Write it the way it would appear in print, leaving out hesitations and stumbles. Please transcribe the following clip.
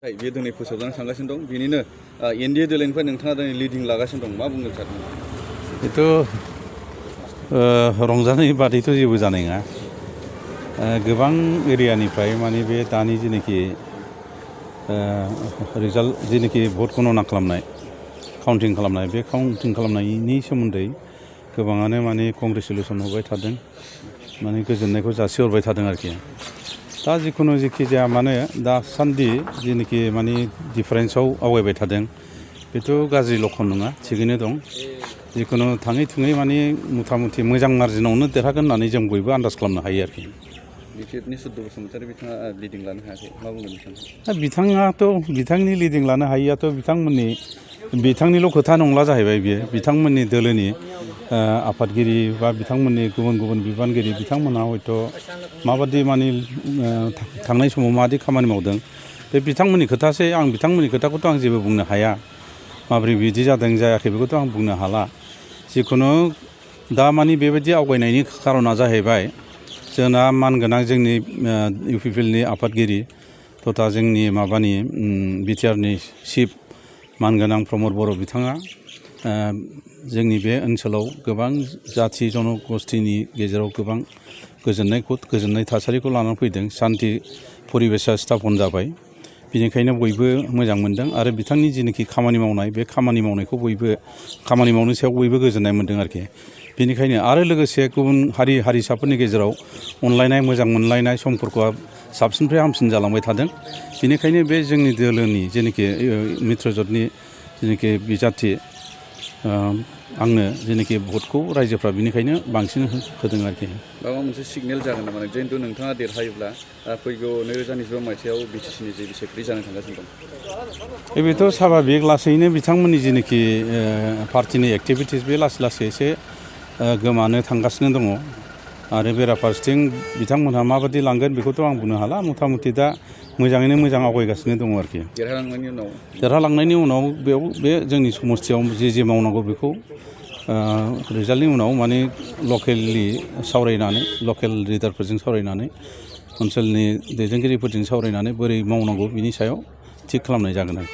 बे दिनै फोसावजानो थांगासिनो दं बेनिनो एनडिए दोलोनिफ्राय नोंथाङा दिनै लिडिं लागासिनो दं मा बुंनो सानो बेथ' रंजानाय बादैथ' जेबो जानाय नङा गोबां एरियानिफ्राय माने बे दानि जेनाखि रिजाल्ट जेनाखि भट गणना खालामनाय काउन्टिं खालामनाय बे काउन्टिं खालामनायनि सोमोन्दै गोबाङानो माने कंग्रेसुलेसन हरबाय थादों माने गोजोननायखौ जासिहरबाय थादों आरोखि दा जिखुनु जेखि जाया मानो दासान्दि जेनाखि माने डिफारेन्सआव आवगायबाय थादों बेथ' गाज्रि लक्षन नङा थिगैनो दं जिखुनु थाङै थुङै माने मथा मथि मोजां मार्जिनावनो देरहागोन होननानै जों बयबो आन्दाज खालामनो हायो आरोखि बिपिएफनि सुद्द बसुमतारी बिथाङा लिडिं लानो हायाखै मा बुंगोन दा बिथाङाथ' बिथांनि लिडिं लानो हायियाथ' बिथांनिल' खोथा नंला जाहैबाय बियो बिथांमोननि दोलोनि आफादगिरि बा बिथांमोननि गुबुन गुबुन बिबानगिरि बिथांमोनहा हयथ' माबादि माने थांनाय समाव माबादि खामानि मावदों बे बिथांमोननि खोथासै आं बिथांमोननि खोथाखौथ' आं जेबो बुंनो हाया माबोरै बिदि जादों जायाखै बेखौथ' आं बुंनो हाला जिखुनु दा माने बेबायदि आवगायनायनि खारना जाहैबाय जोंना मानगोनां जोंनि इउपिपिएलनि आफादगिरि तथा जोंनि माबानि बिटिआरनि चिफ मानगोनां प्रमद बर' बिथाङा जोंनि बे ओनसोलाव गोबां जाथि जनगोष्ठीनि गेजेराव गोबां गोजोननाय थासारिखौ लानानै फैदों सान्ति परिबेसा स्थापन जाबाय बेनिखायनो बयबो मोजां मोनदों आरो बिथांनि जिनोखि खामानि मावनाय बे खामानि मावनायखौ खामानि मावनायनि सायाव बयबो गोजोननाय मोनदों आरोखि बेनिखायनो आरो लोगोसे गुबुन हारिसाफोरनि गेजेराव अनलायनाय मोजां मोनलायनाय सम्पर्कआ साबसिननिफ्राय हामसिन जालांबाय थादों बेनिखायनो बे जोंनि दोलोनि जेनोखि मित्रजोटनि जेनोखि बिजाथि आंनो जेनोखि भटखौ रायजोफ्रा बेनिखायनो बांसिन होदों आरोखि माबा मोनसे सिगनेल जागोन नामा जिहेतु नोंथाङा देरहायोब्ला फैगौ 2025 मायथाइयाव बिटिसिनि जे सेक्रेटारि जानो थांगासिनो दं बेथ' साभाबिक लासैनो बिथांमोननि जेनोखि पार्टिनि एक्टिभिटिस बे लासै लासै एसे गोमानो थांगासिनो दङ आरो बेराफारसेथिं बिथांमोनहा माबादि लांगोन बेखौथ' आं बुंनो हाला मथा मथि दा मोजाङैनो मोजां आवगायगासिनो दङ आरोखि देरहालांनायनि उनाव बेयाव बे जोंनि समस्थियाव जे मावनांगौ बेखौ रिजाल्टनि उनाव माने लकेलि सावरायनानै लकेल लिडारफोरजों सावरायनानै ओनसोलनि दैदेनगिरिफोरजों सावरायनानै बोरै मावनांगौ बिनि सायाव थिग खालामनाय जागोन आरो